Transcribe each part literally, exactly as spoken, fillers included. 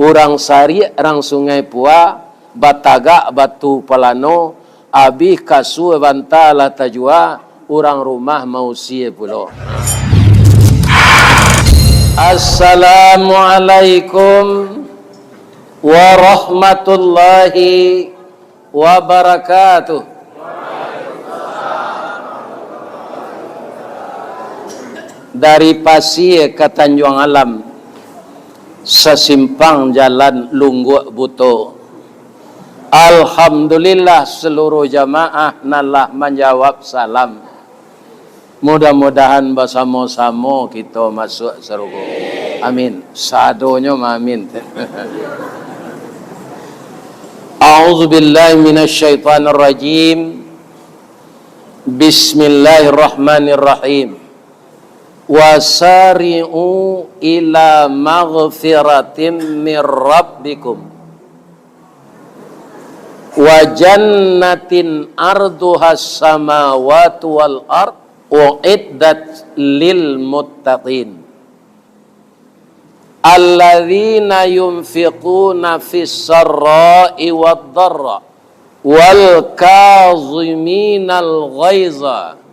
Urang sariak rang Sungai Pua, batagak batu palano, abih kasua banta lah tajua, urang rumah mausie pulo. Assalamualaikum warahmatullahi wabarakatuh. Dari Pasie ka Tanjuang Alam, sasimpang jalan Lungguak Buto. Alhamdulillah, saluruh jamaah nan lah manjawab salam. Mudah-mudahan basamo-samo kito masuak sarugo. Amin. Sadonyo maamin. A'udzubillahi minasyaitonirrajim. Bismillahirrahmanirrahim. Wasari'u ila maghfiratim mir rabbikum wa jannatin arduhas samawati wal ard uiddat lil muttaqin. Alladzina yunfiquna fis sarra'i wad dharra wal kaziminal ghaiza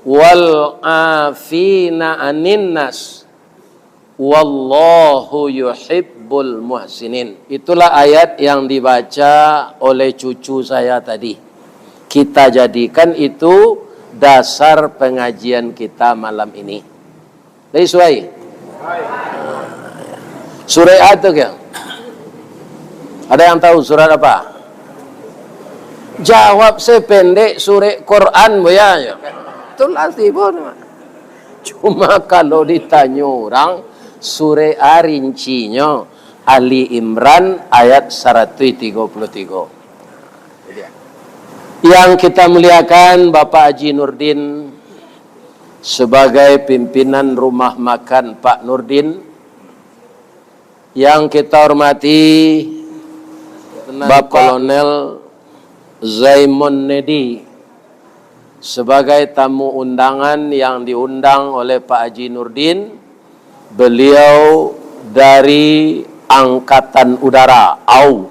wal afina anin nas, wallahu yuhibbul muhsinin. Itulah ayat yang dibaca oleh cucu saya tadi. Kita jadikan itu dasar pengajian kita malam ini. Lai suai? Surat apa tu, Kiang? Ada yang tahu surat apa? Jawab sependek surat Quran, Buya, yo. Itulah tibo tu. Cuma kalau ditanyo urang, surat a rincinyo Ali Imran ayat saratuih tigo puluah tigo. Yang kita muliakan Bapak Haji Nurdin sebagai pimpinan rumah makan Pak Nurdin, yang kita hormati Bapak Kolonel Zaimon Nedi sebagai tamu undangan yang diundang oleh Pak Haji Nurdin, beliau dari Angkatan Udara, au,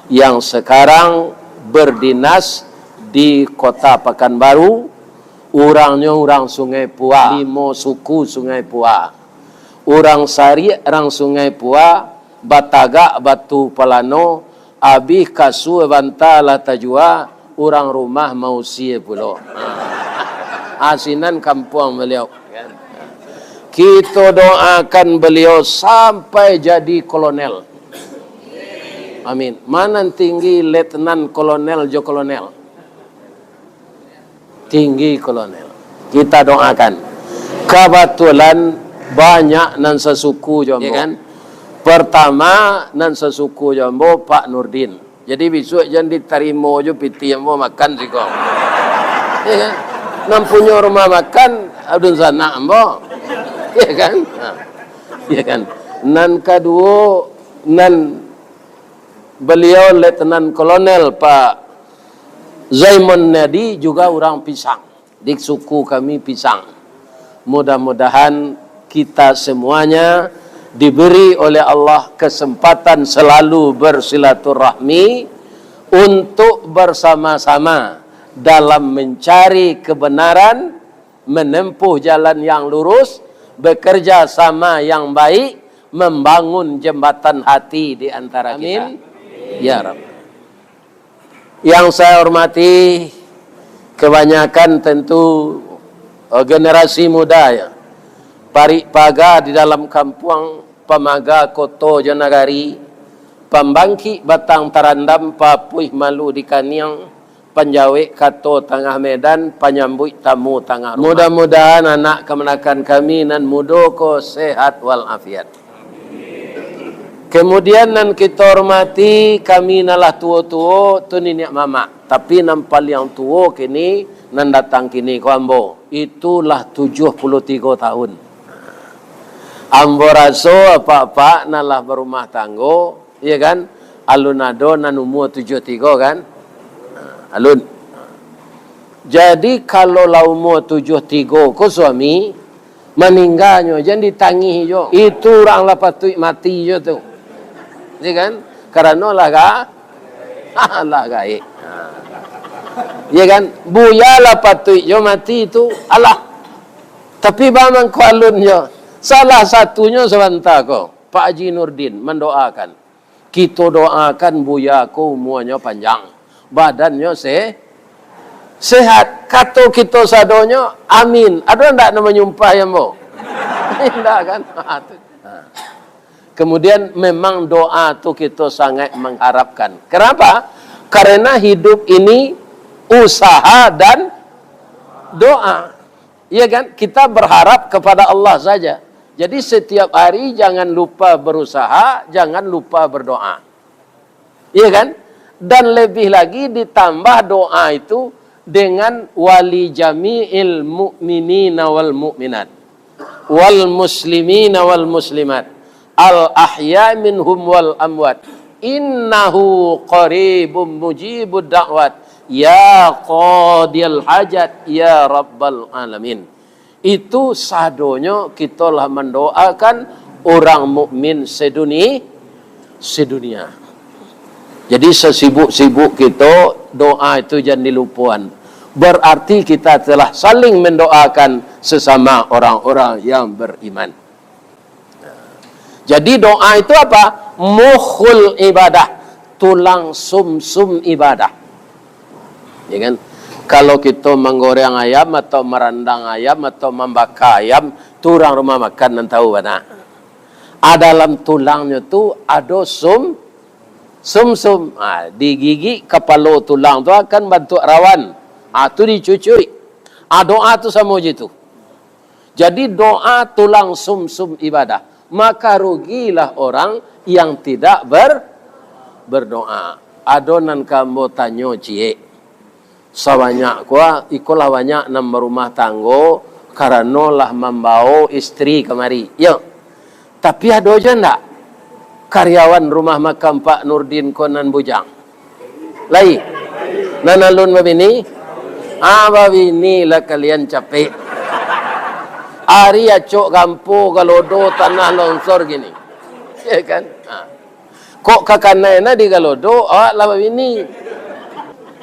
yang sekarang berdinas di Kota Pekanbaru, urangnyo urang Sungai Pua, limo suku Sungai Pua. Urang sariak rang Sungai Pua, batagak batu palano, abih kasua banta lah tajua, urang rumah mausie pulo. Ha. Asinan kampuang baliau. Kito doakan baliau sampai jadi kolonel. Amin. Mana tinggi letnan kolonel jo kolonel? Tinggi kolonel. Kita doakan. Kabatulan banyak nan sasuku jo ambo. Ya kan? Pertama, nan sasuku jo ambo, Pak Nurdin. Jadi, bisuak jan ditarimo jo pitih ambo makan siko. Ya kan? Nan punyo rumah makan, dunsanak ambo. Ya kan? Ha. Ya kan? Nan kaduo, nan baliau Letnan Kolonel Pak Zaimon Nedi juga urang Pisang. Di suku kami Pisang. Mudah-mudahan kita semuanya diberi oleh Allah kesempatan selalu bersilaturahmi untuk bersama-sama dalam mencari kebenaran, menempuh jalan yang lurus, bekerja sama yang baik, membangun jembatan hati di antara kita. Amin. Ya Rabb. Yang saya hormati, kebanyakan tentu, eh, generasi muda, ya. Parik paga di dalam kampuang, pamaga koto jo nagari, pambangkik batang tarandam, papuih malu di kaniang, panjawek kato tangah medan, panyambuik tamu tangah rumah. Mudah-mudahan anak kamanakan kami nan mudo ko sehat wal afiat. Kemudian nan kito hormati, kami nan lah tuo-tuo, tu niniak mamak. Tapi nan paliang tuo kini, nan datang kini ko ambo. Itu lah tujuah puluah tigo tahun. Ambo raso apak-apak nan lah barumah tanggo, iya kan? Alun ado nan umua tujuah tigo kan? Alun. Jadi, kalau lah umua tujuah tigo ko suami, Maningganyo, jan ditangih jo. Itu urang lah patuik mati jo tu. Ya kan? Karano lah ga-, lah gaek. Ha. Ya kan? Buya lah patuik jo mati tu. Alah. Tapi baa mangko alun jo. Salah satunyo sabanta ko, Pak Haji Nurdin mandoakan. Kito doakan Buya ko umuanyo panjang, badannyo se-, sehat. Kato kito sadonyo, "Amin." Ado ndak nan manyumpah ambo? Indak kan? Ha, tu. Ha. Kemudian, memang doa tu kito sangat mengharapkan. Kenapa? Karena hidup ini usaha dan doa. Iya kan? Kita berharap kepada Allah saja. Jadi, setiap hari jangan lupa berusaha, jangan lupa berdoa. Iya kan? Dan lebih lagi ditambah doa itu dengan wali jami'il mu'minina wal mu'minat, wal muslimina wal muslimat, al ahya minhum wal amwat, innahu qaribum mujibud da'wat, ya qadiyal hajat, ya rabbal alamin. Itu sadonyo kito lah mandoakan urang mukmin seduni-, sedunia. Jadi, sasibuk-sibuk kito, doa itu jan dilupoan. Berarti kita telah saling mendoakan sesama orang-orang yang beriman. Jadi, doa itu apa? Mukhul ibadah, tulang sumsum ibadah. Ya kan? Kalau kito manggoreng ayam atau marandang ayam atau mambaka ayam, tu urang rumah makan nan tahu bana. A dalam tulangnyo tu ado sum-, sumsum. Ha, digigik kapalo tulang tu akan bantuak rawan. Ha, tu dicucuik. Ha, doa tu samo je tu. Jadi, doa tulang sumsum ibadah. Maka rugilah orang yang tidak ber-, berdoa. Ado nan ka ambo tanyo ciek. Sabanyak ko, ikolah banyak nan barumah tanggo karano lah mambao istri kamari. Yo. Tapi ado juo ndak karyawan rumah makan Pak Nurdin ko nan bujang? Lai. Nan alun babini? Ah, babini lah kalian capek. Ari acok gampo, galodo, tanah longsor kini. Ya kan? Ha. Kok ka kanai na di galodo, awak lah babini.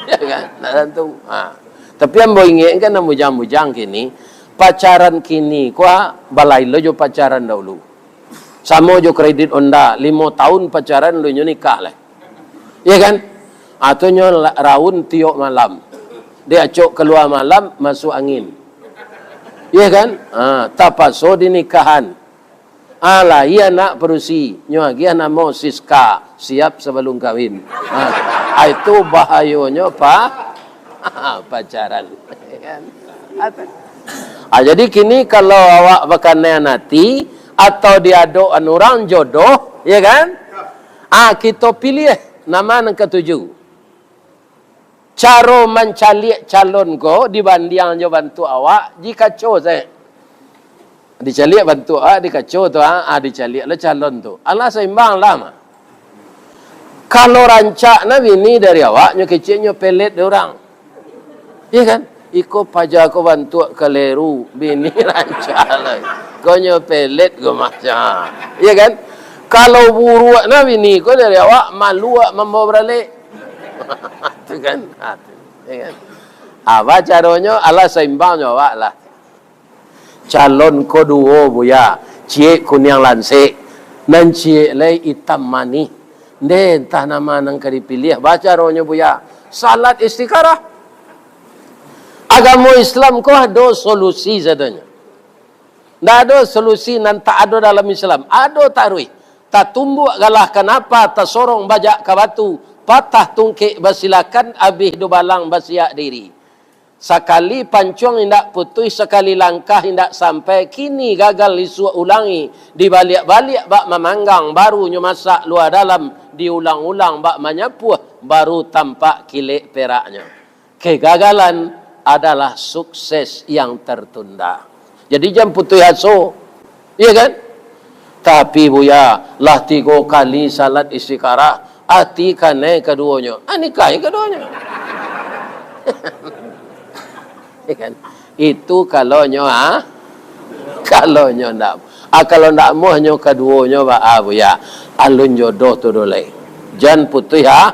Ya kan? Nak tantu. Ha. Tapi ambo ingek kan, nan bujang-bujang kini, pacaran kini ko, ah, balain lo jo pacaran dahulu. Samo jo kredit Honda, limo tahun pacaran, lu nyo nikah lah. Iya kan? Atau nyo la-, raun tiok malam. Diacok kalua malam, masuk angin. Iya kan? Ha, tapaso dinikahan. Alah, iya nak padusi. Nyo agiah namo Siska, siap sabalum kawin. Ha, itu bahayonyo, pa-, pacaran. Iya kan? Atau Ah, jadi kini kalau awak bakanaian ati, atau diadokan urang jodoh, ya kan? Ah, kito pilih nama nan katuju. Caro mancaliak calon ko dibandiang jo bantuak awak di kaco sae. Dicaliak bantuak awak di kaco tu, ah, ah, dicaliak lo calon tu. Alah saimbang lah mah. Kalau rancak na bini dari awak, nyo kecek nyo pelet dek urang. Iya kan? Iko paja ko bantuak kaleru, bini rancak lai. Ko nyo pelet ko macam. Iya kan? Kalau buruak na bini ko dari awak, malu awak mambawa baralek. Tu kan? Ha, tu. Iya kan? Apa caronyo? Alah saimbang jo awak lah. Calon ko duo, Buya. Ciek kuniang lansek. Nan ciek lai itam manih. Ndeh, antah nama nan ka dipiliah. Bacaronyo, Buya. Salat istikharah. Agamo Islam ko ado solusi sadonyo. Ndak ado solusi nan tak ado dalam Islam. Ado taruih. Tatumbuak galah kanapa, tasorong bajak ka batu, patah tungkek basilakan, abih dubalang basiak diri. Sakali pancuang indak putuih, sakali langkah indak sampai, kini gagal isuak ulangi, dibaliak-baliak bak mamanggang, baru nyo masak lua dalam, diulang-ulang bak manyapuah, baru tampak kilek peraknyo. Kegagalan adalah sukses yang tertunda. Jadi jan putuih aso. Iya kan? Tapi, Buya, lah tigo kali salat istikharah, ati kanai kaduonyo. Ah, nikahi kaduonyo. Iya kan? Itu kalau nyo, ah, Kalau nyo ndak, ah, kalau ndak amuah nyo kaduonyo, ba, ah, Buya, alun jodoh tu dulai. Jan putuih, ah,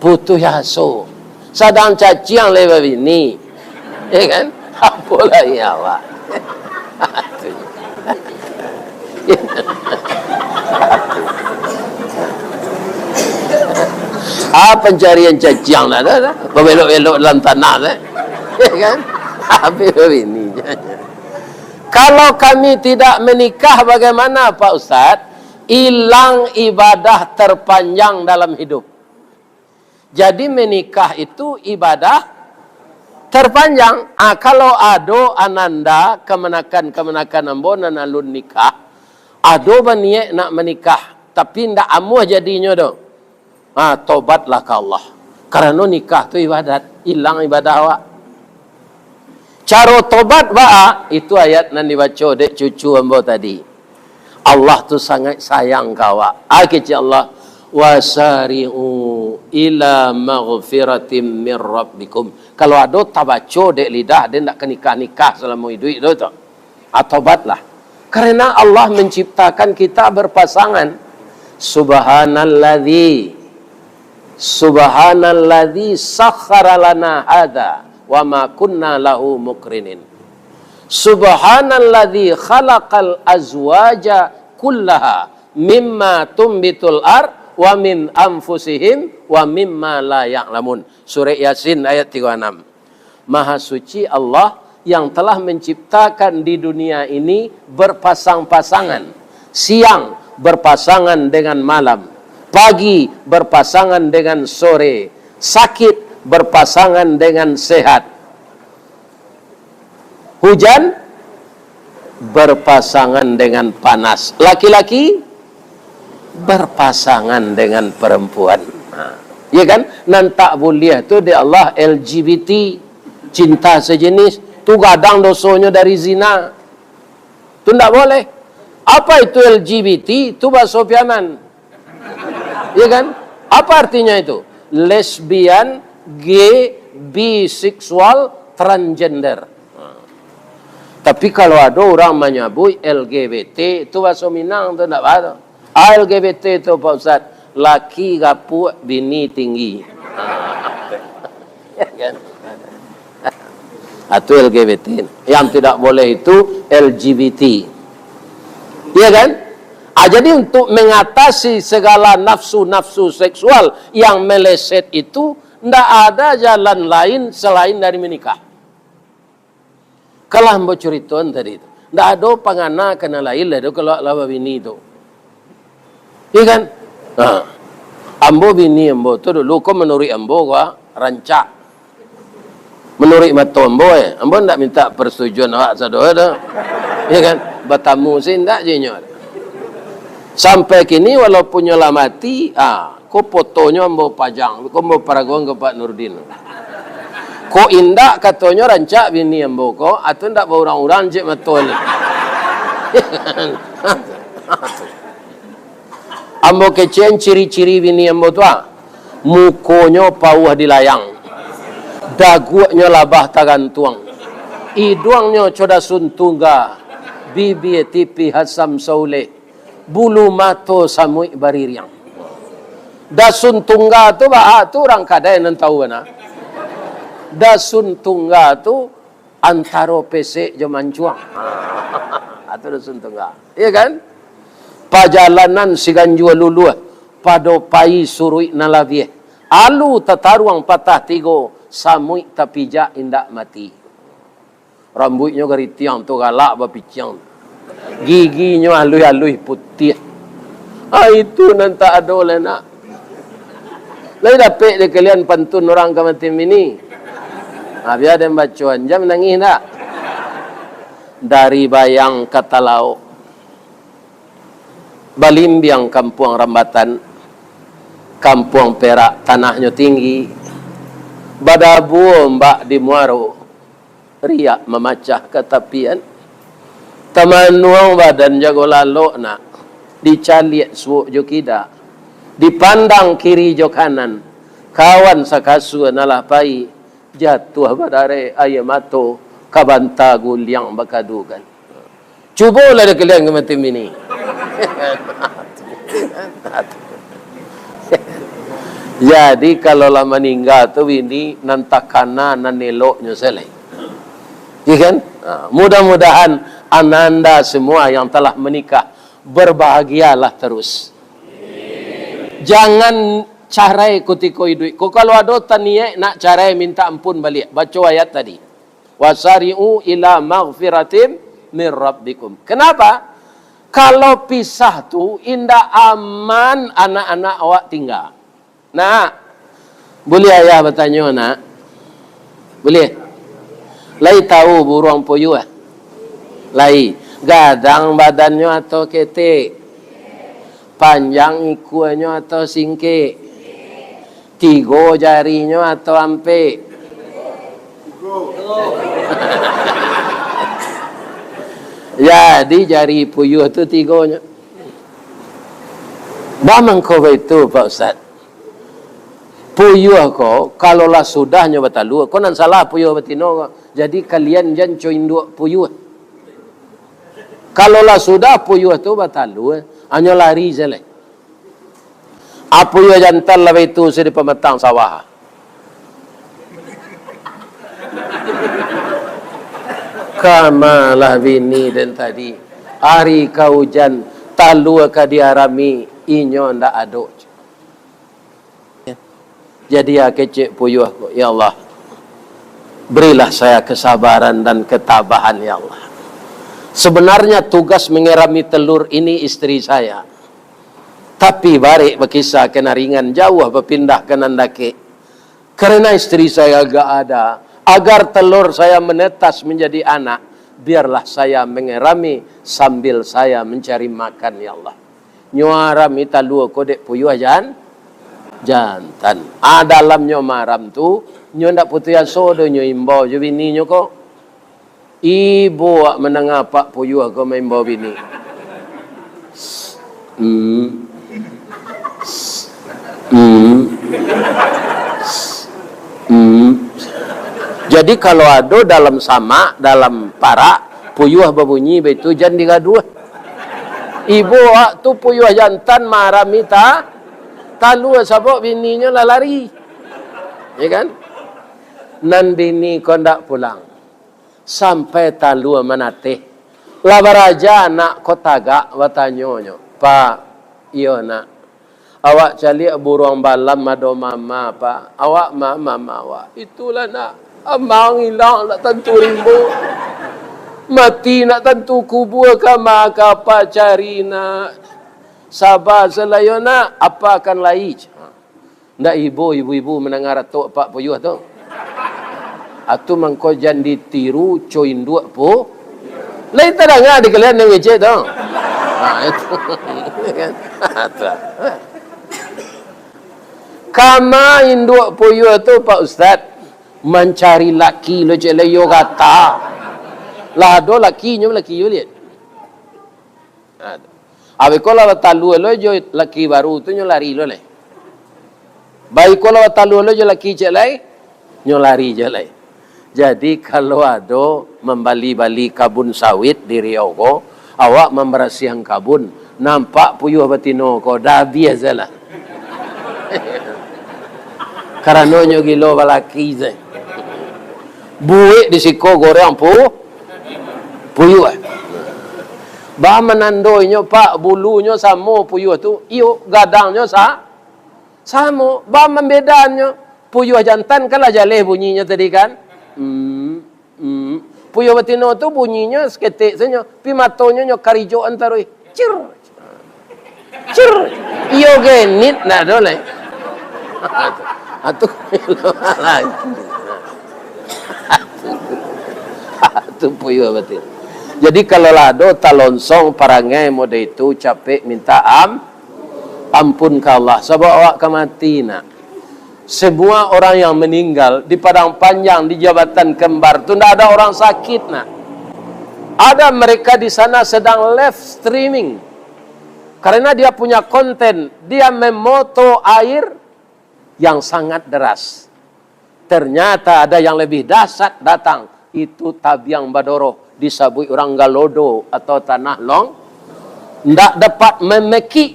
putuih aso. Sadang caciang lai babini. Ya kan? Apo lai awak? Ah, pancarian caciang lah, dah, dah. Babelok-belok dalam tanah, dah. Ya kan? Habis babini. Kalau kami tidak menikah, bagaimana, Pak Ustaz? Hilang ibadah terpanjang dalam hidup. Jadi, menikah itu ibadah terpanjang. Ah, kalau ado ananda kamanakan-kamanakan ambo nan alun nikah, ado baniaik nak menikah, tapi ndak amuah jadinyo doh. Ah, tobatlah ka Allah. Karano nikah tu ibadat, ilang ibadah awak. Caro tobat baa? Itu ayat nan dibaco dek cucu ambo tadi. Allah tu sangaik sayang ka awak. Ah, kecek Allah, "Wasari'u ila maghfiratim mir rabbikum." Kalau ado tabaco dek lidah, dia ndak ka nikah-nikah salamo iduik tu, tu. Ah, tobatlah. Karena Allah menciptakan kita berpasangan. Subhanalladzi Subhanalladzi sakhkhara lana hadza wa ma kunna lahu muqrinin. Subhanalladzi khalaqal azwaja kullaha mimma tumbitul ar wa min anfusihim wa mimma la ya'lamun. Surah Yasin ayat tiga puluh enam. Maha Suci Allah yang telah menciptakan di dunia ini berpasang-pasangan. Siang berpasangan dengan malam, pagi berpasangan dengan sore, sakit berpasangan dengan sehat, hujan berpasangan dengan panas, laki-laki berpasangan dengan perempuan. Ha. Ya kan? Nan tak buliah tu dek Allah L G B T, cinta sejenis, tu gadang dosonyo dari zina. Tu ndak boleh. Apa itu L G B T? Tu bahaso Piaman. Ya kan? Apa artinya itu? Lesbian, gay, biseksual, transgender. Tapi kalau ado urang manyabuik L G B T, itu bahaso Minang tu ndak baa tu. Ah, L G B T tu, Pak Ustaz, laki gapuak, bini tinggi. Ya kan? Atau L G B T. Yang tidak boleh itu L G B T. Ya kan? Ah, jadi untuk mengatasi segala nafsu-nafsu seksual yang meleset itu, ndak ada jalan lain selain dari menikah. Kalah ambo curitoan tadi tu. Ndak ado pangana ka nan lain lai do, kalau lah babini tu. Iya kan? Ha. Ambo bini ambo tu dulu ko manuruik ambo ko, ah, rancak. Manuruik mato ambo, eh. Ambo ndak minta persetujuan awak sado tu. Iya kan? Batamu se ndak je nyo. Sampai kini walaupun nyo lah mati, ah, ko fotonyo ambo pajang, ko ambo paragoan ka Pak Nurdin. Ko indak, katonyo, rancak bini ambo ko, atau ndak baurang-urang cek mato ni. Ambo kecekan ciri-ciri bini ambo tu, ah. Mukonyo pauah dilayang. Daguaknyo labah tagantuang. Iduangnyo co dasun tungga. Bibia tipih asam sauleh. Bulu mato samuik baririang. Dasun tungga tu baa tu, urang kadai nan tahu bana. Dasun tungga tu antaro pesek jo mancuang. Itu dasun tungga. Iya kan? Pajalanan Siganjua Luluah, pado pai suruik nan labiah. Alu tataruang patah tigo, samuik tapijak indak mati. Rambuiknyo garitiang tu galak bapiciang. Giginyo aluih-aluih putiah. Ah, itu nan tak ado lai nak. Lai dapek dek kalian pantun urang ka mati bini? Ah, bia den baco, anjam nangih ndak? Dari Bayang ka Talaok. Balimbiang kampuang Rambatan, kampuang Perak tanahnyo tinggi, badabua ombak di muaro, riak mamacah ka tapian. Tamanuang badan jago lalok nak, dicaliak suok jo kida, dipandang kiri jo kanan, kawan sakasua nan lah pai, jatuah badarek aia mato, ka banta guliang bakadukan. Cubolah dek kalian ka mati bini. Jadi, kalau lah maningga tu bini, nan takana, nan eloknyo se lai. Iya kan? Ha, mudah-mudahan ananda semua yang telah menikah, berbahagialah terus. Jangan carai kutiko iduik ko. Kalau ado taniaik nak carai, minta ampun baliak. Baco ayat tadi. "Wasari'u ila maghfiratim mir rabbikum." Kenapa? Kalau pisah tu indak aman anak-anak awak tingga. Nak, buliah ayah batanyo, nak? Buliah? Lai tahu buruang puyuah? Lai. Gadang badannyo atau ketek? Panjang ikuanyo atau singkek? Tigo jarinyo atau ampek? Jadi, jari puyuah tu tigonyo. Baa mangko baitu, Pak Ustaz? Puyuah ko, kalau lah sudah nyo batalua, ko nan salah puyuah batino ko. Jadi, kalian jan co induak puyuah. Kalau lah sudah puyuah tu batalua, hanyo lari se lai. Apo iyo jantan lah baitu se di pamatang sawah. Kamalah bini den tadi. Ari ka ujan, talua ka diarami, inyo ndak ado. Jadi, ah, kecek puyuah ko, "Ya Allah, berilah saya kesabaran dan ketabahan, ya Allah. Sebenarnya tugas mengerami telur ini istri saya. Tapi barek bakisah ka nan ringan, jauah bapindah ka nan dakek. Karena istri saya agak ada, agar telur saya menetas menjadi anak, biarlah saya mengerami sambil saya mencari makan, ya Allah." Nyo arami talua ko dek puyuah jan-, jantan. Ah, dalam nyo maaram tu, nyo ndak putuih aso doh nyo imbau jo bininyo ko. Ibo awak mandanga apak puyuah ko maimbau bini. Hmm. Hmm. Hmm. Jadi, kalau ado dalam samak, dalam parak, puyuah babunyi baitu, jan digaduah. Ibo awak tu puyuah jantan maarami ta-, talua, sabab bininyo lah lari. Ya kan? Nan bini ko ndak pulang. Sampai talua manateh. Lah baraja anak ko tagak, batanyo nyo, "Pak," "Iyo, Nak." "Awak caliak buruang balam ado mama, Pak. Awak ma mama awak?" "Itulah, Nak. Amang ilang ndak tantu rimbo. Mati ndak tantu kubua, kama ka apak cari, Nak. Saba se lah yo, Nak. Apak akan lai." Ndak ibo ibu-ibu mandanga ratok apak puyuah tu? Atu mangko jan ditiru co induak pu-, lai tadanga di kalian nan ngecek tu? Ha, itu. Kan? Kama induak puyuah tu, Pak Ustaz, mancari laki lo cek lai yo gata. Lah ado lakinyo, laki yo liek. Ha, tu. Abih ko lah batalua lo jo laki baru tu, nyo lari lo lai. Bai ko lah batalua lo jo laki ciek lai, nyo lari jo lai. Jadi, kalau ado mambali-bali kabun sawit di Riau ko, awak mambarasiahan kabun, nampak puyuah batino ko, dah abiah se lah. Karano nyo gilo balaki se. Buek di siko goreng pu-, puyuah. Baa manando inyo, Pak? Bulunyo samo puyuah tu, iyo, gadangnyo sa-, samo. Baa mambedannyo? Puyuah jantan kan lah jaleh bunyinyo tadi kan? Hmm, hmm. Puyuah batino tu bunyinyo saketek sajo, pi matonyo nyo karijokan taruih. Cir. Cir. Iyo genit ndak ado lai. Atu, atu, atu puyuah batin. Jadi, kalau lah ado talonsong parangai model itu, capek minta am-, ampun ka Allah. Sabab awak ka mati, nak. Semua orang yang meninggal di Padang Panjang, di Jabatan Kembar tu, ndak ada orang sakit, nak. Ada mereka di sana sedang live streaming. Karena dia punya konten, dia memoto air yang sangat deras. Ternyata ada yang lebih dahsyat datang, itu tabiang badoroh disabuik urang galodo atau tanah long, ndak dapat mamekik,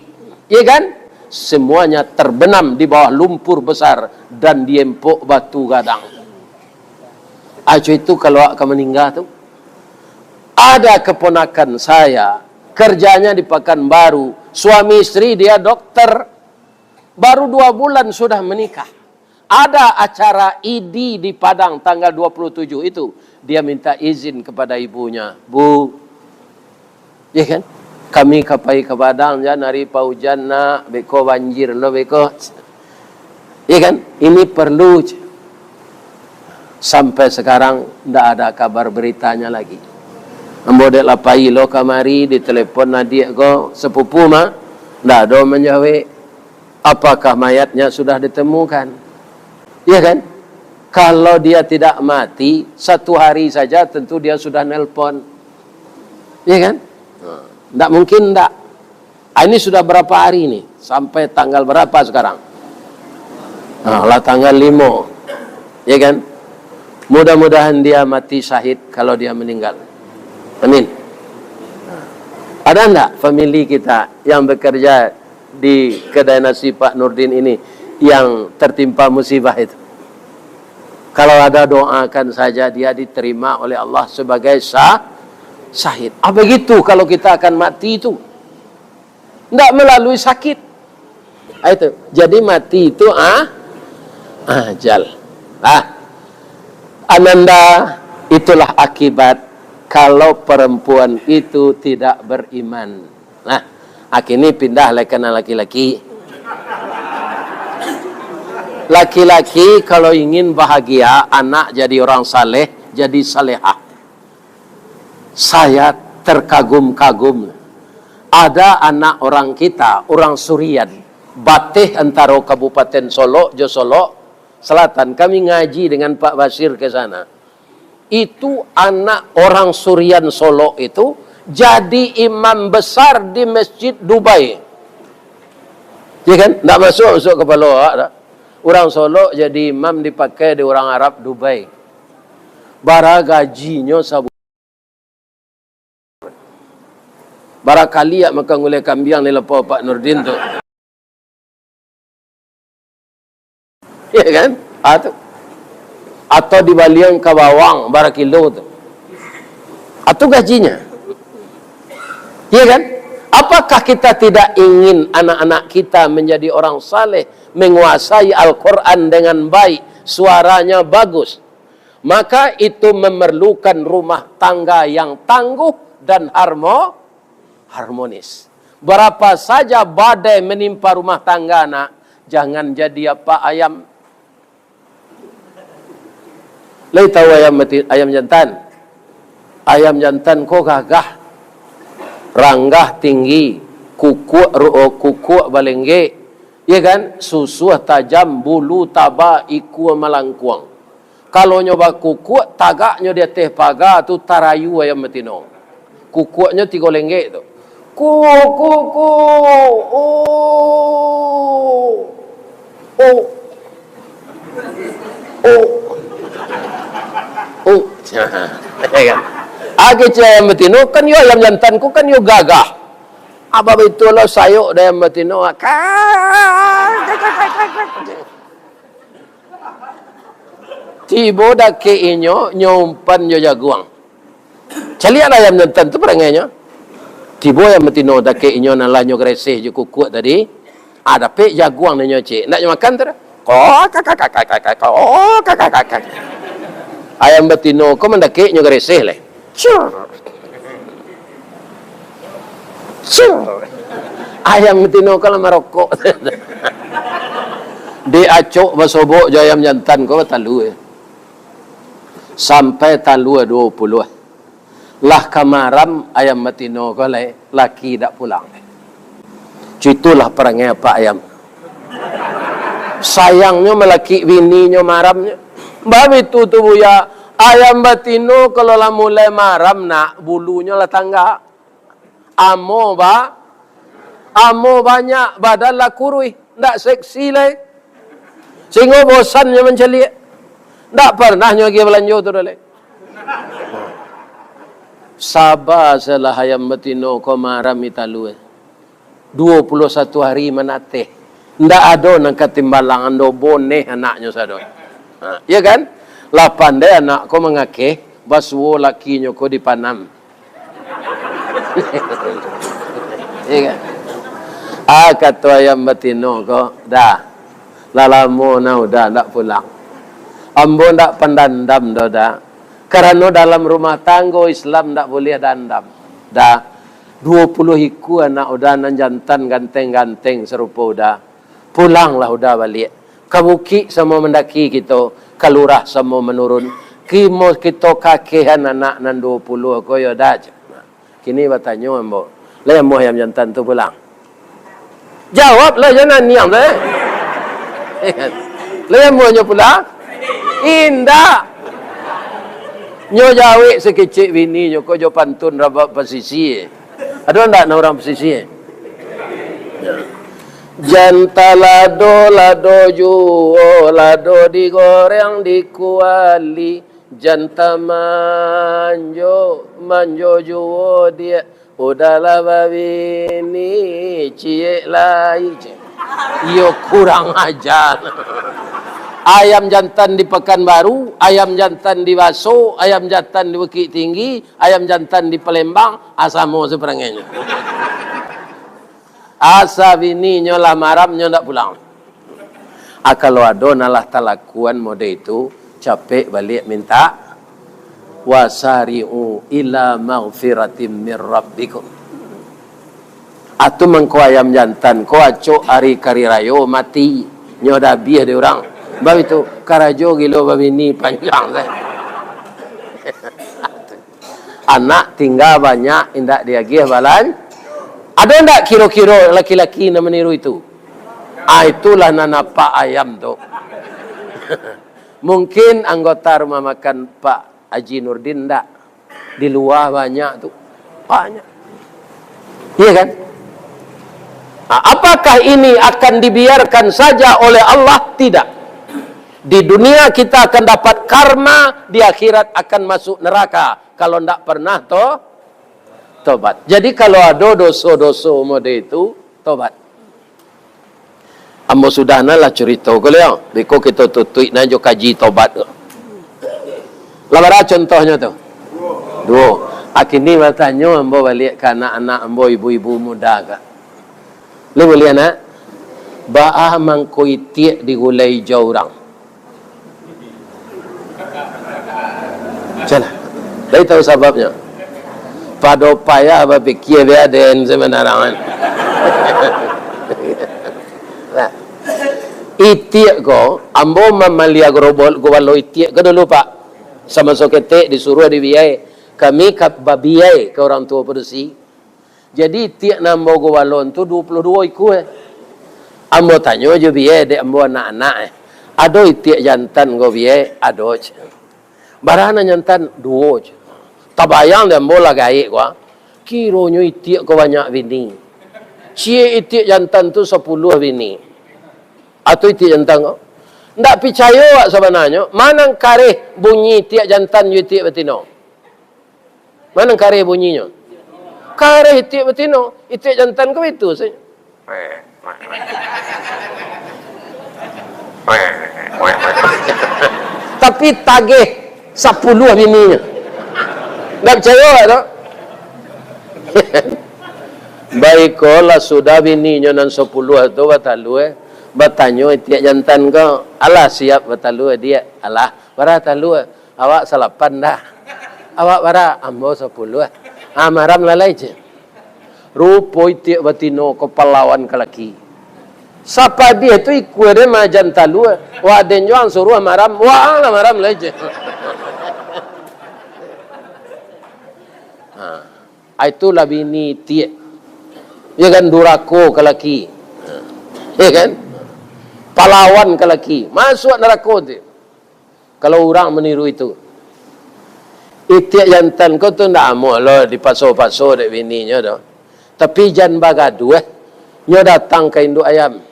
ya kan? Semuanya terbenam di bawah lumpur besar dan diempok batu gadang. Aco itu kalau awak ka maningga tu. Ada keponakan saya, kerjanya di Pekanbaru, suami istri dia dokter, baru dua bulan sudah menikah. Ada acara I D di Padang tanggal dua puluh tujuh itu, dia minta izin kepada ibunya, "Bu," ya kan? "Kami ka pai ka Padang jan, ari paujan nak, beko banjir lo beko." Ya kan? Ini perlu. Sampai sekarang ndak ada kabar beritanya lagi. Ambo dek lah pai lo kamari, ditelepon adiak ko, sepupu mah, ndak ado manjawek. Apakah mayatnya sudah ditemukan? Ya kan? Kalau dia tidak mati, satu hari saja tentu dia sudah nelpon. Ya kan? Ndak mungkin ndak. Ah, ini sudah berapa hari ini? Sampai tanggal berapa sekarang? Ah, lah tanggal lima. Ya kan? Mudah-mudahan dia mati syahid kalau dia meninggal. Amin. Ada ndak famili kita yang bekerja di kedai nasi Pak Nurdin ini yang tertimpa musibah itu? Kalau ada, doakan saja dia diterima oleh Allah sebagai sah-, syahid. Ah, begitu kalau kita akan mati itu. Ndak melalui sakit. Ah, itu. Jadi mati itu, ah, ajal. Ah. Ananda, itulah akibat kalau perempuan itu tidak beriman. Nah, kini pindah lah kena laki-laki. Laki-laki kalau ingin bahagia, anak jadi orang saleh, jadi salehah. Saya terkagum-kagum. Ada anak orang kita, orang Surian, bateh antaro Kabupaten Solok jo Solok Selatan. Kami ngaji dengan Pak Basir ke sana. Itu anak orang Surian Solok itu jadi imam besar di Masjid Dubai. Ya kan? Ndak masuk, masuk kapalo awak dah. Urang Solok jadi imam dipakai di urang Arab Dubai. Bara gajinyo sabu-, barakali awak makan gulai kambiang di lapau Pak Nurdin tu. Ya kan? Ah, tu. Atau dibalian ka bawang bara kilo tu. Ah, tu gajinya. Ya kan? Apakah kita tidak ingin anak-anak kita menjadi orang saleh, menguasai Al-Quran dengan baik, suaranya bagus? Maka itu memerlukan rumah tangga yang tangguh dan harmo-, harmonis. Berapa saja badai menimpa rumah tangga, nak, jangan jadi apa ayam. Lai tahu ayam beti-, ayam jantan? Ayam jantan ko gagah, ranggah tinggi, kukuak ru-, kukuak balenggek, ya kan? Susuah tajam, bulu taba, ikua malangkuang. Kalau nyo bakukuak, tagaknyo di ateh paga tu tarayu ayam batino. Kukuaknyo tigo lenggek tu. Ku, ku, ku. Oh. Oh. Oh. Oh. Agak ayam batino kan yo ayam jantan ko kan yo gagah. Apa baitulah sayok dek ayam batino. Kak. Tibo dakek inyo, nyo umpan jo jaguang. Caliaklah ayam jantan tu parangainyo. Tibo ayam batino dakek inyo, nan lah nyo gareseh jo kukuak tadi. Ah, dapek jaguang nan nyo cek. Ndak nyo makan tu dah. Ko, kak, kak, kak, kak, kak, ko, kak, kak, kak, kak. Ayam batino ko mandakek nyo gareseh lai. Cur. Cur. Ayam batino ko lah marokok. Diacok basobok jo ayam jantan ko batalua. Sampai talua duo puluah. Lah ka maram ayam batino ko lai, laki dak pulang. Cuitulah parangai apak ayam. Sayangnyo malakik bininyo maramnyo. Babitu tu, Buya, ayam batino kalau lah mulai maram, nak, bulunyo lah tanggak. Amo ba-, amo banyak, badan lah kuruih, ndak seksi lai. Sehinggo bosan nyo mancaliak. Ndak parnah nyo agiah balanjo tu doh lai. Saba salah ayam batino ko maarami talua. Duo puluah satu hari manateh. Ndak ado nan ka timbalang ando boneh anaknyo sado. Ha, iya kan? Lah pandai anak ko mangakeh, basuo lakinyo ko dipanam. Iya kan? Ah, kato ayam batino ko, "Dah. Lah lamo nah udah ndak pulang. Ambo ndak pandandam doh, dah. Karano dalam rumah tanggo Islam ndak buliah dandam. Dah. Duo puluah ikua anak udah nan jantan ganteng-ganteng sarupo udah. Pulanglah udah baliak. Ka bukik samo mandaki kito, ka lurah samo manurun. Kimo kito kakehan anak nan duo puluah ko yo dah," cek. Kini batanyo ambo, "Lai amuah ayam jantan tu pulang?" "Jawablah, jan aniang tu, eh." "Lai amuah nyo pulang?" "Indak." Nyo jawek sakecek bininyo ko jo pantun rabab pasisia. Ado ndak nan urang pasisia? Jan talado, lado juo, lado digoreng di kuali. Jan tamanjo, manjo juo diak. Udahlah babini, ciek lai, cek. Iyo kurang aja. Ayam jantan di Pekanbaru, ayam jantan di Baso, ayam jantan di Bukittinggi, ayam jantan di Palembang, ah, samo saparangainyo. Asa bininyo lah maram, nyo ndak pulang. Ah, kalau ado nan lah talakuan mode itu, capek baliak mintak, "Wasari'u ila maghfiratim mir rabbikum." Atu mangko ayam jantan ko acok ari kari rayo mati, nyo dabiah di urang. Bab itu, karajo gilo babini panjang, eh. Anak tingga banyak, indak diagiah balan-, ado ndak kiro-kiro laki-laki nan maniru itu? Ah, itulah nan apak ayam tu. Mungkin anggota rumah makan Pak Haji Nurdin ndak. Di lua banyak tu. Banyak. Iya kan? Ah, apakah ini akan dibiarkan saja oleh Allah? Tidak. Di dunia kita akan dapat karma, di akhirat akan masuk neraka. Kalau ndak pernah to-, tobat. Jadi, kalau ado doso-doso mode itu, tobat. Ambo sudah nah lah curito ko liau. Biko kito tutuik nah jo kaji tobat ko. Lah bara contohnyo tu? Duo. Akini batanyo ambo baliak ka anak-anak ambo, ibu-ibu muda ka. Lai buliah nak? Baa mangko itiak digulai ijau urang? Calah. Lai tahu sababnyo? Pado payah bapikia bia den sabananyo. Nah, itiak ko, ambo mamalia gurobol, gubalo itiak ko dulu, Pak. Samaso ketek disuruah di biai. Kami ka babiai ka urang tuo padusi. Jadi, itiak nan ambo gubalon tu duo puluah duo ikua, eh. Ambo tanyo jo biai dek ambo anak-anak, eh, "Ado itiak jantan ko, biai?" "Ado," cek. "Bara nan jantan?" "Duo," cek. Tabayang dek ambo lah gaek ko, ah. Kironyo itiak ko banyak bini. Ciek itiak jantan tu sapuluah bini. Atau itiak jantan ko. Ndak picayo awak sabananyo, ma nan kareh bunyi itiak jantan jo itiak batino? Ma nan kareh bunyinyo? Kareh itiak batino, itiak jantan ko itu sajo. Tapi tageh sapuluah bininyo. Ndak picayo awak tu? Baikolah, sudah bininyo nan sapuluah tu batalua, batanyo itiak jantan ko, "Alah siap batalua, Diak?" "Alah." "Bara talua?" "Awak salapan dah." "Awak bara?" "Ambo sapuluah." "Ah, maram lah lai," cek. Rupo itiak batino ko palawan ka laki. Sapadiah tu ikua den maajan talua, wak den jo ang suruah maram, wak ang lah maram lai, cek. Ha, itulah bini itiak. Ya kan, durako ka laki. Ha, ya kan? Palawan ka laki. Masuak narako tu. Kalau urang maniru itu, itiak jantan ko tu ndak amuah lo dipaso-paso dek bininyo tu. Tapi jan bagaduah, nyo datang ka induak ayam.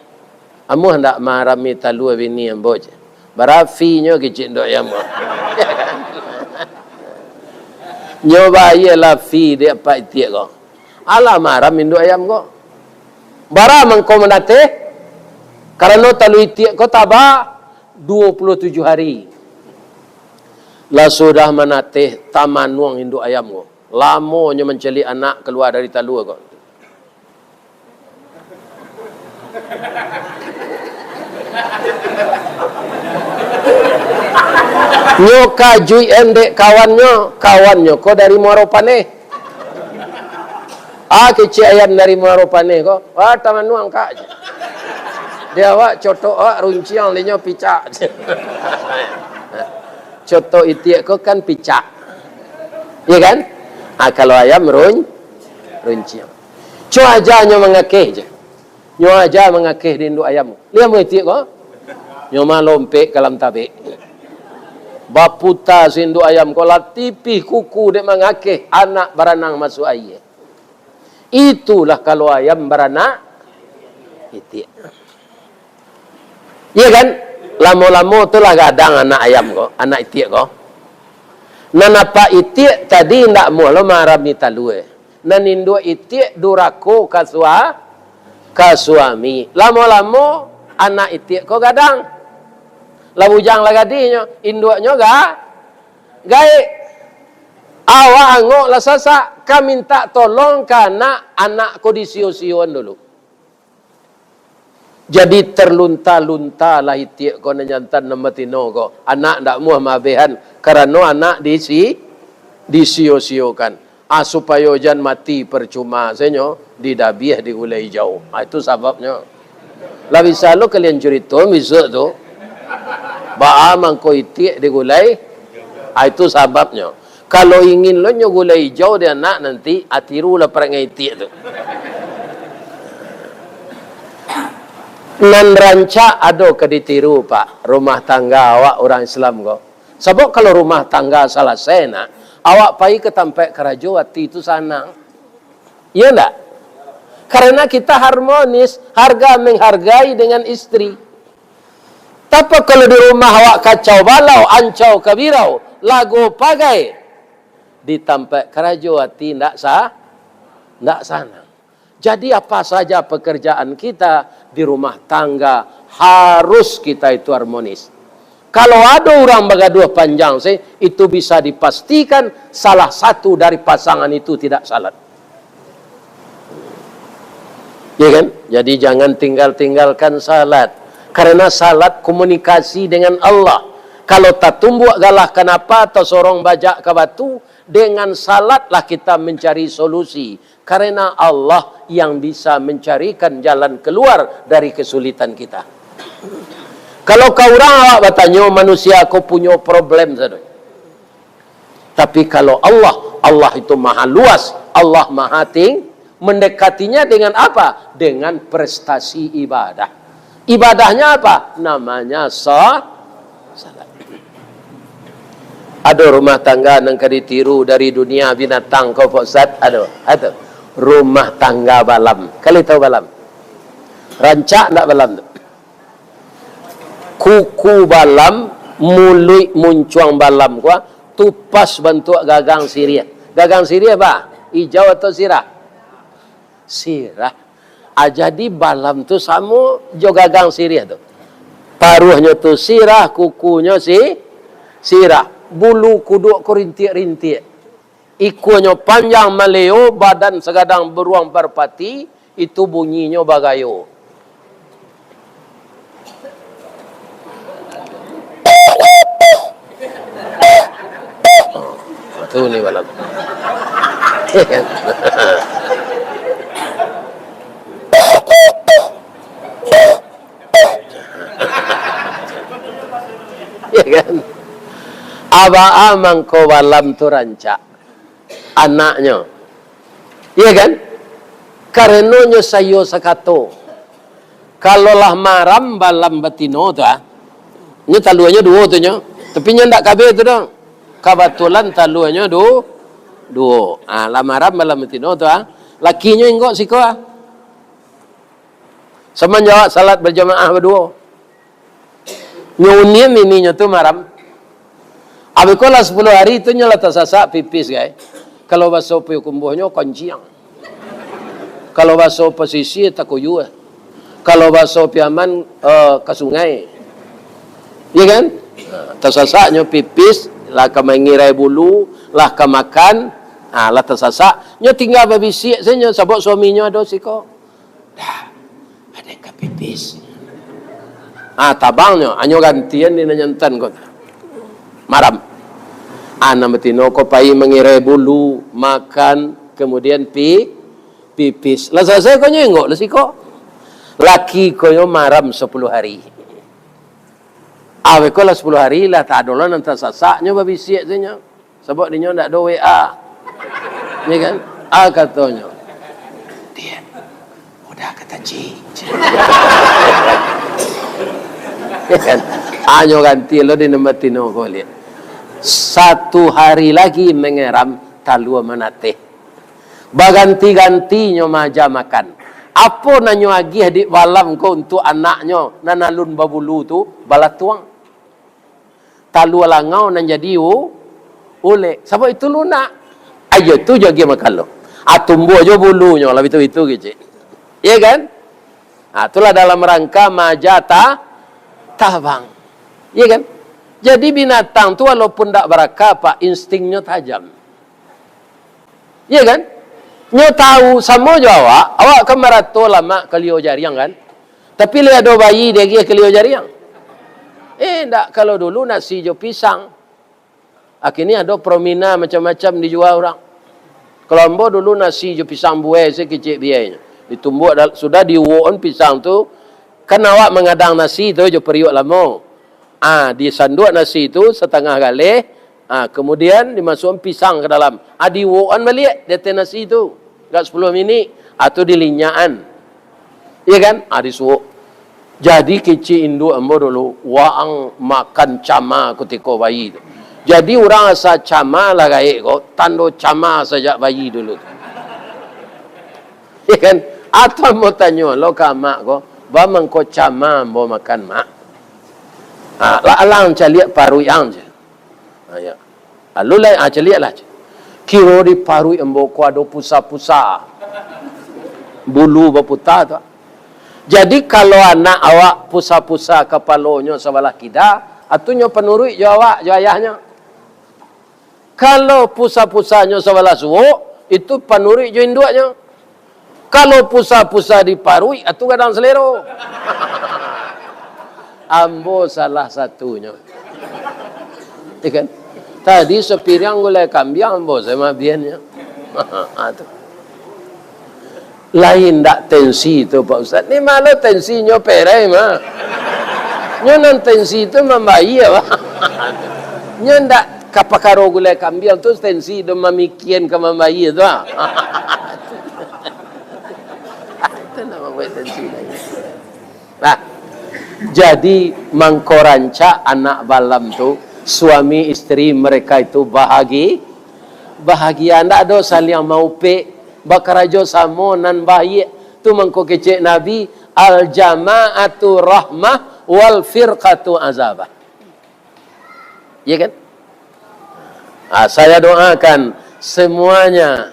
"Amuah ndak marami talua bini ambo?" cek. "Bara finyo kecek induak ayam ko." Nyo bayielah fee dek apak itiak ko. Alah maram induak ayam ko. Bara mangko manateh? Karano talua itiak ko taba duo puluah tujuah hari. Lah sudah manateh, tamanuang induak ayam ko. Lamonyo mancaliak anak kalua dari talua ko. Nyo kajuik-an dek kawannyo, kawannyo ko dari Muaro Paneh. Ah, kecek ayam dari Muaro Paneh ko, wah, tamanuang kak. Di awak cotok awak runciang, di nyo picak. Cotok itiak ko kan picak. Iya kan? Ah, kalau ayam run-, runciang. Cuajanyo mangakeh je. Nyo aja mangakeh di induak ayam. Liam itiak ko? Nyo malompek ka dalam tabek. Baputa si induak ayam ko, lah tipih kuku dek mangakeh, anak baranang masuak aia. Itulah kalau ayam baranak itiak. Iya kan? Lamo-lamo tu lah gadang anak ayam ko, anak itiak ko. Nan apak itiak tadi ndak muah lo marami talua. Nan induak itiak durako ka sua-, ka suami. Lamo-lamo anak itiak ko gadang. Lah bujang lah gadihnyo, induaknyo ga-, gaek. Awak angok lah sasak, ka mintak tolong ka anak, anak ko disio-sioan dulu. Jadi terlunta-luntalah itiak ko nan jantan nan batino ko. Anak ndak muah maabehan, karano anak disi-, disio-siokan. Ah, supayo jan mati parcuma sajo, didabiah di gulai ijau. Ah, itu sababnyo. Lah bisa lo kalian curito bisuak tu. Baa mangko itiak di gulai? Ah, itu sababnyo. Kalau ingin lo nyo gulai ijau di anak nanti, ah, tirulah parangai itiak tu. Nan rancak ado ka ditiru, Pak, rumah tangga awak urang Islam ko. Sabab kalau rumah tangga salasai, nak, awak pai ka tampek karajo, ati tu sanang. Iya ndak? Karena kita harmonis, harga menghargai dengan istri. Tapi kalau di rumah awak kacau balau, ancau kabirau, lago pagai, di tampek karajo ati ndak sa-, ndak sanang. Jadi apa saja pekerjaan kita di rumah tangga harus kita itu harmonis. Kalau ado urang bagaduah panjang se, itu bisa dipastikan salah satu dari pasangan itu tidak salat. Ya kan? Jadi jangan tinggal-tinggalkan salat. Karena salat komunikasi dengan Allah. Kalau tatumbuak galah kanapa atau sorong bajak ka batu, dengan salatlah kita mencari solusi. Karena Allah yang bisa mencarikan jalan keluar dari kesulitan kita. Kalau ka urang awak batanyo, manusia ko punyo problem sadoe. Tapi kalau Allah, Allah itu maha luas, Allah maha ting-, mendekatinya dengan apa? Dengan prestasi ibadah. Ibadahnya apa? Namanya sa-, salat. Ado rumah tangga nan ka ditiru dari dunia binatang ko, Pak Ustaz? Ado, ado. Rumah tangga balam. Kalian tahu balam? Rancak ndak balam tu? Kuku balam, muluik muncuang balam ko, tu pas bantuak gagang siriah. Gagang siriah, bah, ijau atau sirah? Sirah. Ah, jadi balam tu samo jo gagang siriah tu. Paruahnyo tu sirah, kukunyo si-, sirah. Bulu kuduak ko rintiak-rintiak. Ikuanyo panjang maleo, badan sagadang baruang parpati, itu bunyinyo bagayo. Tu ni balam. Ya kan? Abaa mangko balam tu rancak anaknyo. Iya kan? Karenonyo sayo sakato, kalau lah maram balam batino tu, ah, nyo taluanyo duo tu nyo. Tapi nyo ndak kabeh tu doh. Kabatulan taluanyo du-, duo. Ah, lah maram balam batino tu, ah, lakinyo inggok siko, ah. Samanjawab salat bajamaah baduo. Nyo unian bininyo tu maram. Abih ko lah sapuluah hari tu nyo lah tasasak pipis, gai. Kalau baso Payakumbuh nyo konciang. Kalau baso pasisia takuyua. Kalau baso Piaman, eh, ka sungai. Iya kan? Nah, tasasaknyo pipis, lah ka mangirai bulu, lah ka makan, ah, lah tasasak. Nyo tingga babisiak sajo, sabab suaminyo ado siko. Dah, ado ka pipis. Ah, tabangnyo, anyo gantian di nan jantan ko. Maram. Ah, nan batino ko pai mangirai bulu, makan, kemudian pi-, pipis. Lah salasai ko nyo inggok lah siko. Laki ko nyo maram sapuluah hari. Abih ko lah sapuluah hari, lah tak ado lah nan tasasak, nyo babisiak sajo. Sabab dinyo ndak ado W A. Ya kan? Ah, katonyo. Dia, udah kata cik. Ya kan? Anyo ganti lo di nan batino ko liak. Satu hari lagi mangaram talua manateh. Baganti-gantinyo maaja makan. Apo nan nyo agiah di balam ko untuak anaknyo nan alun babulu tu, balatuang. Talua langau nan jadi u-, ulek. Sabab itu lunak. Ayo tu jo agiah makan lo. Ah, tumbuah jo bulunyo lah bitu-bitu kecek. Iya kan? Ah, itulah dalam rangka maaja ta-, tabang. Iya kan? Jadi binatang tu walaupun ndak barakal, Pak, instingnyo tajam. Iya kan? Nyo tahu, samo jo awak, awak kan marato lamak kalio jariang kan? Tapi lai ado bayi diagiah kalio jariang? Eh, ndak, kalau dulu nasi jo pisang. Kini ado promina macam-macam dijua urang. Kalau ambo dulu nasi jo pisang buai se kecek biainyo. Ditumbuak dal-, sudah diuwok pisang tu, kan awak mangadang nasi tu jo pariuak lamo. Ah, disanduak nasi tu satangah galeh, ah, kemudian dimasuakan pisang ka dalam. Ah, diuwokan baliak di ateh nasi tu. Agak sapuluah minik, ah, tu dilinyakan. Iya kan? Ah, disuwok. Jadi kecek induak ambo dulu, waang makan cama kutiko bayi tu. Jadi urang asa cama lah gaek ko, tando cama sajak bayi dulu tu. Iya kan? Atau ambo tanyo lo ka amak ko, "Ba mangko cama ambo makan, Mak?" Ah, lah alang caliak paruik ang je. Ah, ya. Lalu lai, ah, caliak lah. Kiro di paruik ambo ko ado pusa-pusa. Bulu baputa tu. Jadi kalau anak awak pusa-pusa kapalonyo sabalah kida, ah, tu nyo panuruik jo awak, jo ayahnyo. Kalau pusa-pusanyo sabalah suok, itu panuruik jo induaknyo. Kalau pusa-pusa di paruik, atu gadang salero. Ambo salah satunyo. Ya kan? Tadi sapiriang gulai kambiang ambo se mabiannyo. Tu. Lain ndak tensi tu, Pak Ustaz? Ni malah tensinyo pereh mah. Nyo nan tensi tu mambayia, Pak. Nyo ndak ka pakaro gulai kambiang tu tensi do mamikian ka mambayia tu, ah. Itu ndak mambuek tensi lagi. Nah, jadi mangko rancak anak balam tu, suami isteri mereka itu bahagi-, bahagia, ndak ado saling maupek, bakarajo samo nan baiak. Tu mangko kecek Nabi, "Al-jama'atu rahmah wal firqatu azabah." Ya kan? Ah, saya doakan semuanya,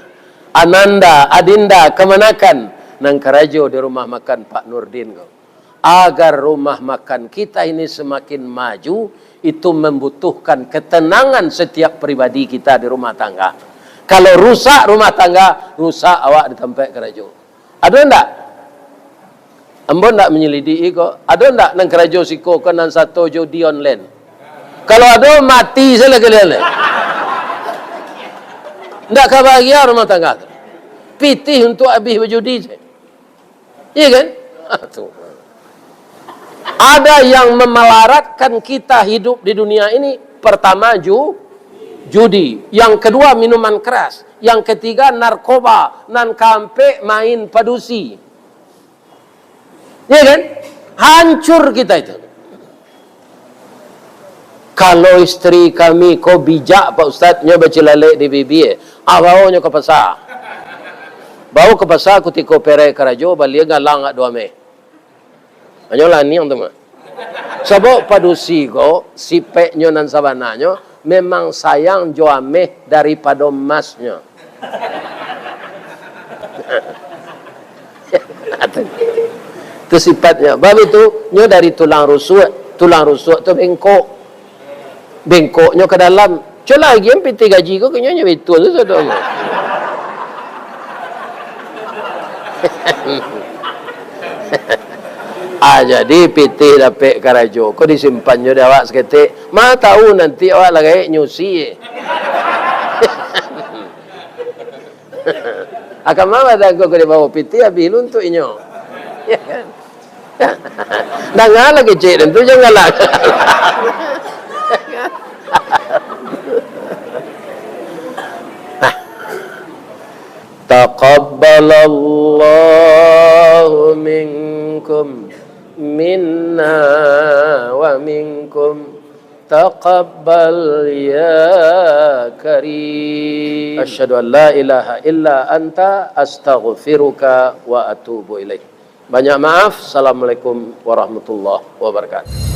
ananda, adinda, kamanakan, nan karajo di rumah makan Pak Nurdin ko, agar rumah makan kita ini semakin maju, itu membutuhkan ketenangan setiap pribadi kita di rumah tangga. Kalau rusak rumah tangga, rusak awak di tampek karajo. Ado ndak? Ambo ndak manyalidiki ko. Ado ndak nan karajo siko ko nan sato judi online? Kalau ado, mati sajolah kalian lai. Ndak ka bahagia rumah tangga tu. Pitih untuak abih bajudi se. Iya kan? Ah, tu. Ada yang memelaratkan kita hidup di dunia ini, pertama ju-, judi, yang kedua minuman keras, yang ketiga narkoba, nan kaampek main padusi. Ya kan? Hancur kita itu. Kalau isteri kami ko bijak, Pak Ustaz, nyo bacilalek di bibia, ah, baonyo ka pasa. Bao ka pasa kutiko pereh karajo, balia galang agak duo ameh. Hanyo laniang tu mah. Sabab padusi ko, sipeknyo nan sabananyo, memang sayang jo ameh daripado emasnyo. Itu sifatnyo. Bab itu, nyo dari tulang rusuk, tulang rusuk tu bengkok. Bengkoknyo ka dalam. Cubo lagi, yang pitih gaji ko, kenyo nyo betul tu sadonyo. Ah, jadi pitih dapek karajo ko disimpannyo di awak saketek. Ma tahu nanti awak lah gaek nyusi. Akan ma badan ko ka dibawo pitih abih luntuik inyo. Ya kan? Dangalah kecek dan tu, janganlah. Taqabbalallahu minkum, minna wa minkum. Taqabbal ya Karim. Asyhadu an la ilaha illa anta, astaghfiruka wa atubu ilaik. Banyak maaf. Assalamualaikum warahmatullahi wabarakatuh.